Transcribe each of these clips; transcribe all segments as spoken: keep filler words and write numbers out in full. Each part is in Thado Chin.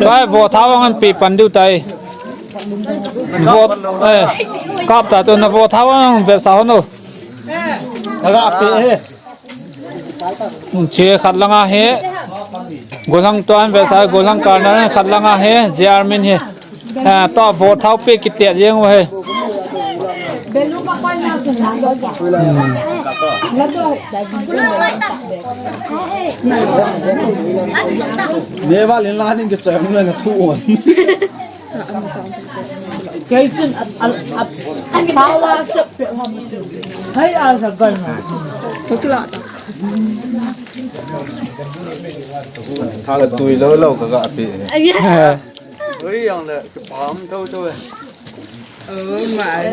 Tua hi vote thao ang an pe pan diu tai. Vote, eh, kap ta tu na vote thao ang vetsah hon o. Aga pe he. Che khat langa he. Gollhang tuan vetsah, gollhang corner khat langa he. J R Min he. Ah, tua vote thao pe kiti jeng u he. Neva lin la ning ke chang na thu on. Kei chun a, a, a, a power sep pe hom. Hai a sa gan na. Ko kila. Tha la tui lo lo ka ga pi. Ui, yang le, kipam tho tho. Oh my.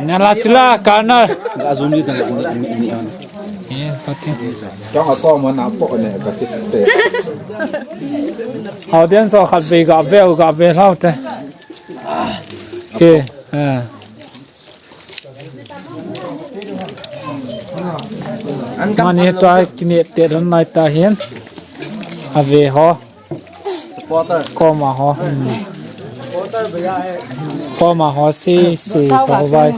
Nala chila corner. Ga zoom ni tang ni ni. Yes, kati. Jong a ko mo na po ne kati. Audience khat ve ga ve ga ve lau te. Ke, eh. Mani tua kine te don lai ta hin. Ave ho. Supporter. Koma ho. Hmm. Koma ho si si ho vai.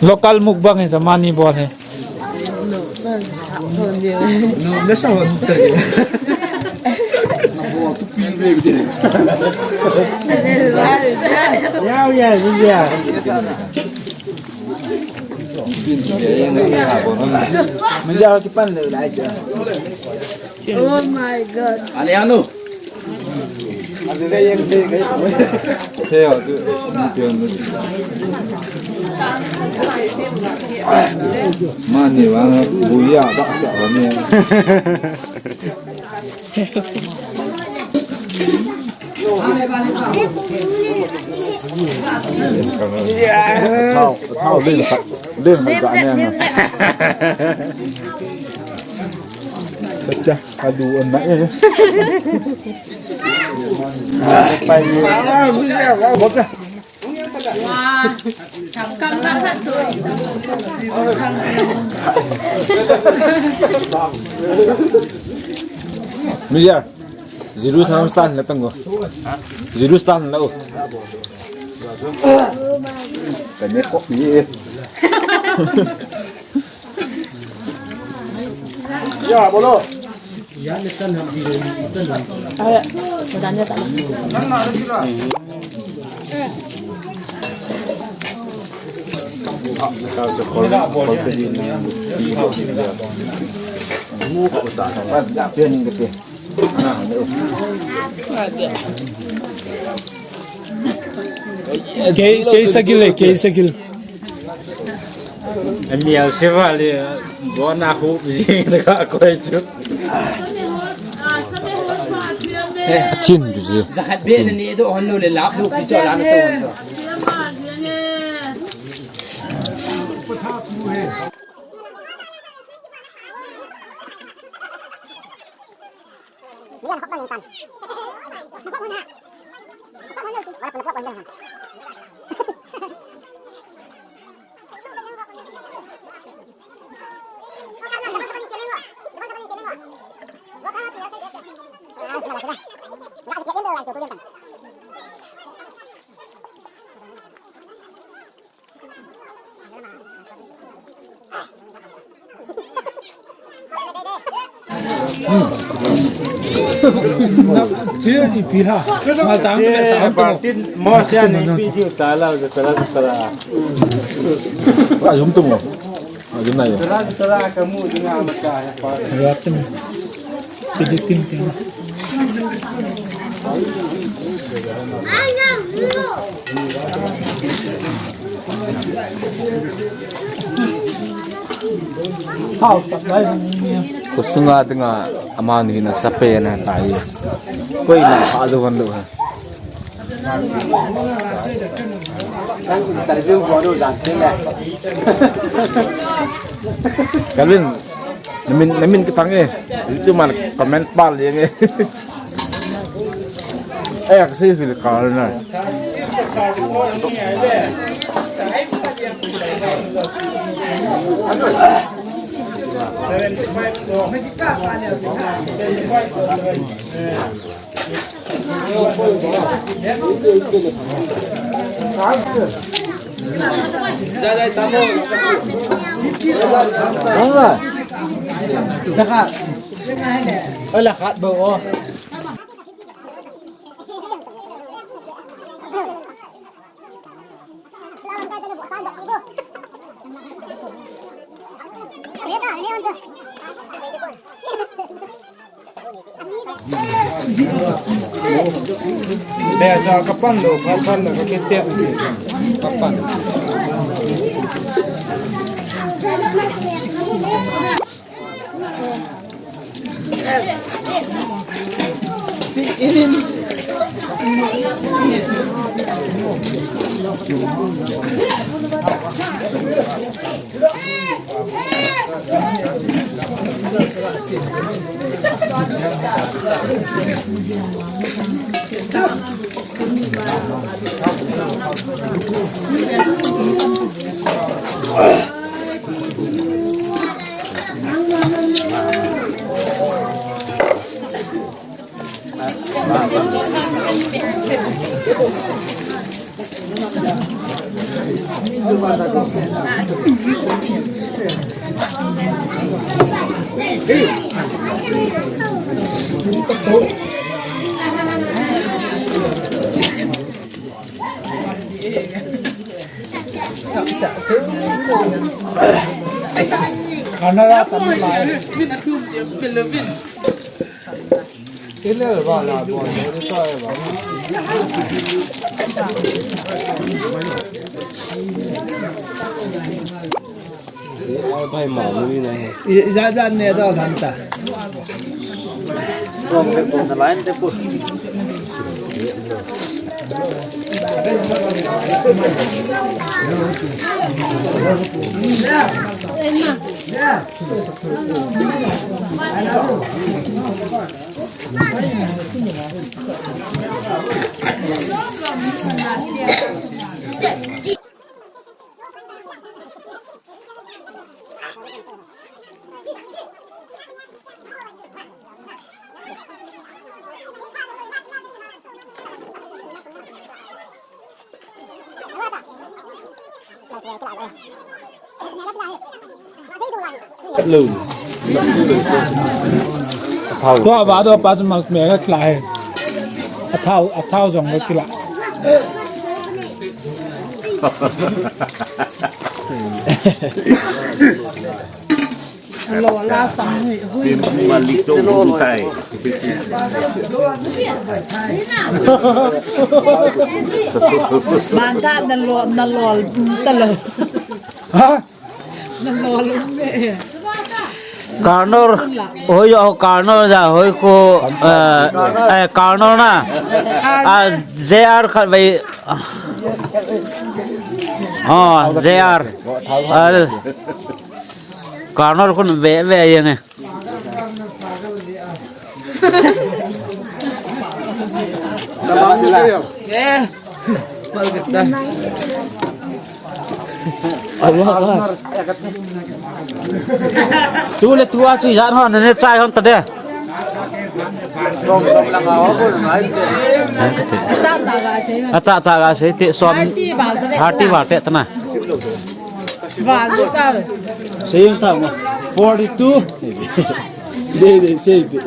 Local mukbang hi sa mani bol he. Oh my God. Ane anu. He, atu, mani vang buya ba sa ni. Thao, thao len khat, len khat ga ne. Pecah, aduh, enak eh. Pai ni. Bot lah. Mija, Jerusalem stan la tanggo. Jerusalem la o. Kane kok ni. Ya, bolo. Kei, kei sagil le, kei sagil. Amial se vale, bona khu jing da ka koi chu. Chin du ji. Zakhat be ne do hon lo le lap lo pi cho la na to. Partin mo siya ni video tala, tala, tala. Wala, zoom to mo. Zoom na yun. Tala, tala, kamu din ang mata. Wala, tin. Pwede tin, tin. Kusunga dinga. Amani na sape na tai. Koi na ha do van do ha. Calvin, namin, namin kitang e. Itu man comment pal yang e. Eh, kasi feel kal na. Hola. Hola, khat bo. Be ja kapan lo, kapan lo, kakitep. Kapan. Ijat jat ne da lhanta. Hello. Tua ba do pa mas me ka kila he. Athau, athau jong ka kila. Lo la sang hui hui. Pin malik to tai. Ban ta na lo, na lo ta lo. Ha? Na lo lo me. Karnor, hoi jo Karnor ja, hoi ko, eh, eh, Karnor na. Ah, J R khat vai. Oh, J R. Ah, Karnor kun ve ve yang e. Tu le tu a chu ijat hon ne chai hon ta de. Ata ta ga sei te som. Party bal te na. Val ta. Sei ta ma. Forty-two. Dei, dei, sei pi.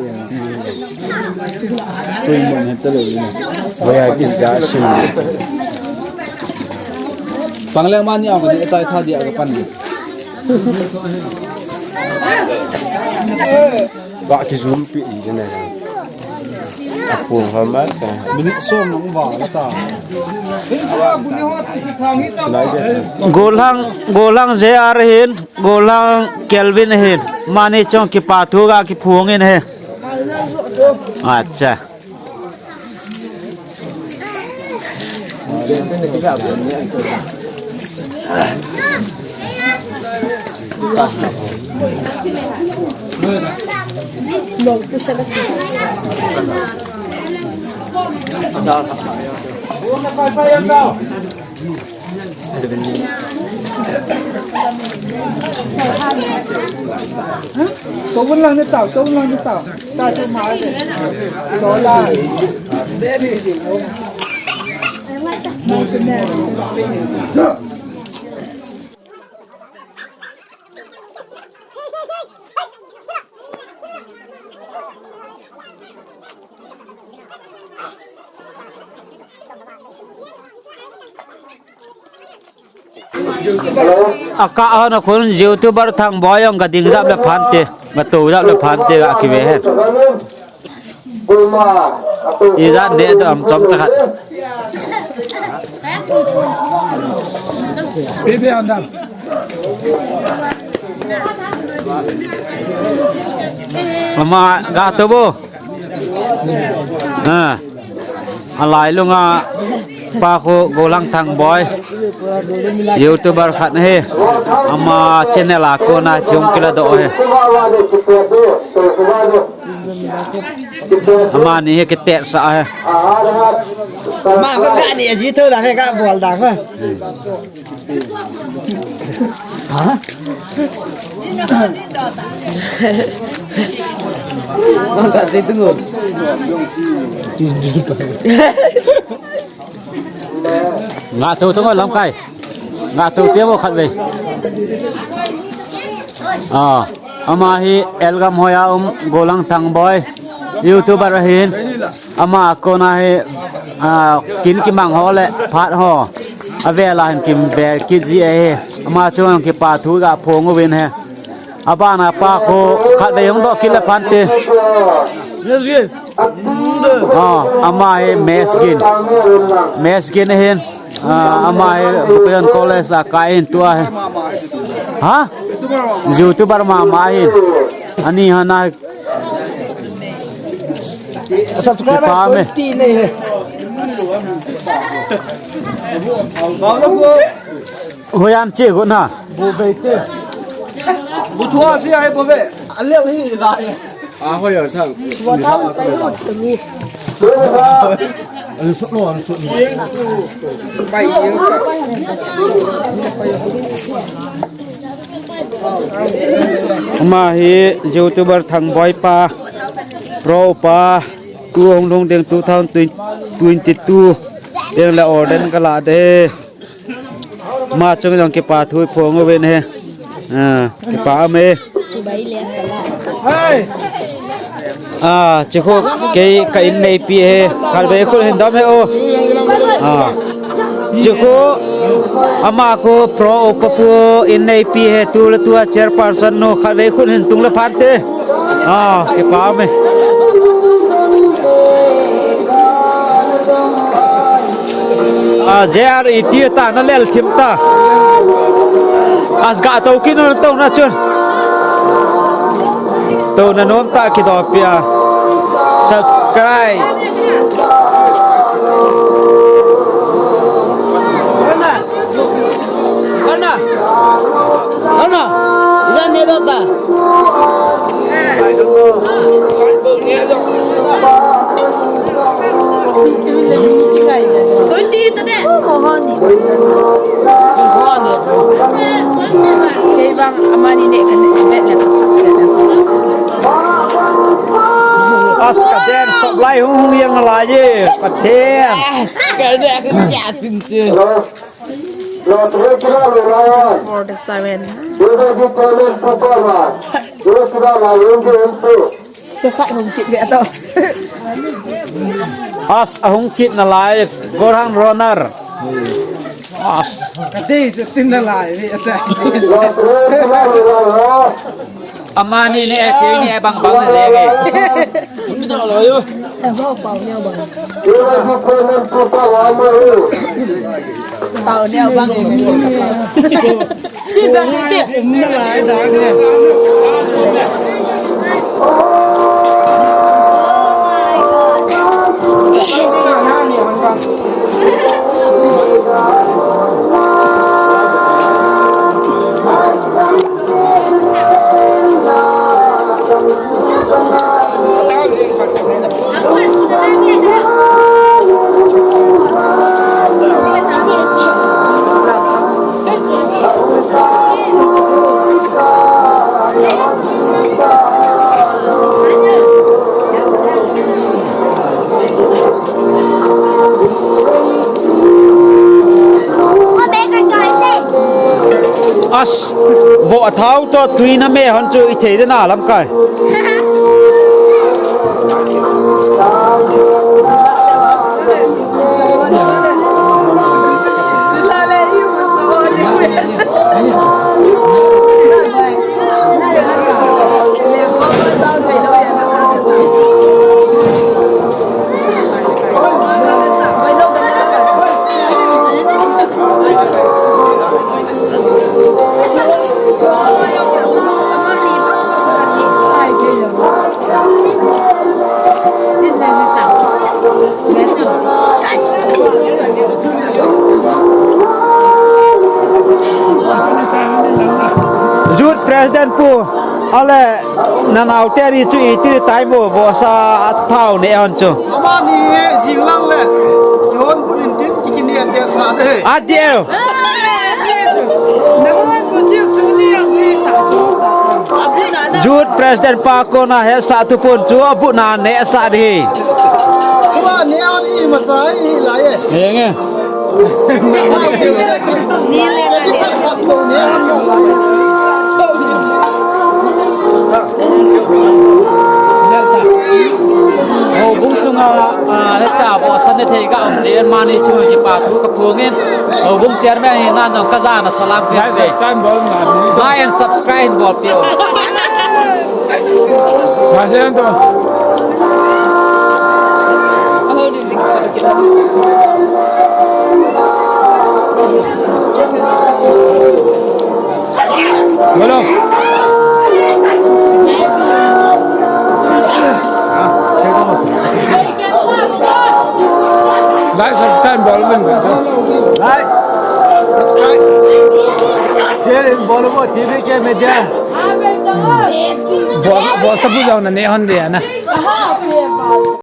Tui mon het ta lo ni. Boya ki ja sim. Pang leng mani ang ni chai tha dia ka pan ni. Ba ki zum pi ni ne. Apu ha ma ta. Minute som nong ba la ta. Golang, Golang J R hin. Golang Kelvin ahin, mani chong kipa thu ga kiphong in ahi. Acha. Tobun lang ni tao, tobun lang ni tao. Tao tu ma ni. Tao la. Aka hon a khun YouTuber Thangboi jong ka ding jap le phante, ka to jap le phante ka kive hen. Ijat de to am chom chakhat. Ama ga to bo. Ha. Alai lunga pa khu Golang Thangboi. YouTuber khat hi. Ama channel a kona chung kila do hi. Amani hi kitet sa hi. Ma ko ka ni ji tho da he ka bol da ko. Ha? Ma ka ji tu ngo. Nga tu tu lamkai. Nga tu te bo khat ve. Ah. Ama hi Elgam hoiya um Golang Thangboi, YouTuber ahin. Ama kona hi, ah, kin kimang ho le phat ho. Avela hin kim vel kit ji ahi. Ama chung kipa thu ga phong uvin he. Abana pa khu khat ve hung do kit le phante. Ah, ama hi Mesgin. Mesgin ahin. Ah, ama hi Bukayan College a kai in tua hi. Ha? YouTuber mama hin. Ani hana. Subscriber kipah me. Twenty nahi hai. Hoiya che go na. Bo beite. Bu thua che ai bo be. Alel hi la. A hoiya thang. Bo thang. An sot lo, an sot lo. Ama hi YouTuber Thangboi pa, pro pa, tu hung lhung ding two thousand twenty-two, ding le order ka la de. Ama chung jong kipa thu phong uvin he. Ah, kipa um e. Ah, che khu kei ka in neipi he. Khat ve khun hin dom he o. Ah. Che khu ama khu pro upa pu in neipi he, tu le tua chairperson nu khat ve khun hin tung le phante. Ah, kipa um e. Ah, J R E T ta na lel thim ta. As ga to kin to na chun. To na nom ta kidopi a. Subscribe. Ana. Ana. Ijan ne dota. Twenty eight de. Mohani. Kei bang amani ne kan bet le. As ka den stop lai hung hung yang lai ye. Pathen. Ka ne ka ya tin che. Four to seven. Khat hung kit ve to. As ahung kit nalai, Gorhang Runner. As. Kati chu tin nalai ve ta. Amani ni e, kei ni e, bang bang ni e. Tao ni bang e. Si bang ti. As, vo athau to tuina me hon chu i thei dena lam kai. Youth President pu, ale, nanao te ri chu iti ri tai mo, vohsa athau ne hon chu. Amani jinglang le, yon punin tin kikini ater sa de. Adeu. Youth President pa kona hesa tu pon chu abu na ne sa de. Tua ne on i machai i lai e. Enge. Houbung sunga, ah, heta vohsa ne thei ga um jeh in mani chu kipa thu ka phong in. Houbung chairman hi nan jong ka jana salam pe pe. Like and subscribe bol pe o. Masih tu. Bolo. Like, subscribe bol bing ka. Like, subscribe, share in bol bo T V K media. Bol, bol sabu jao na ne hon dia na.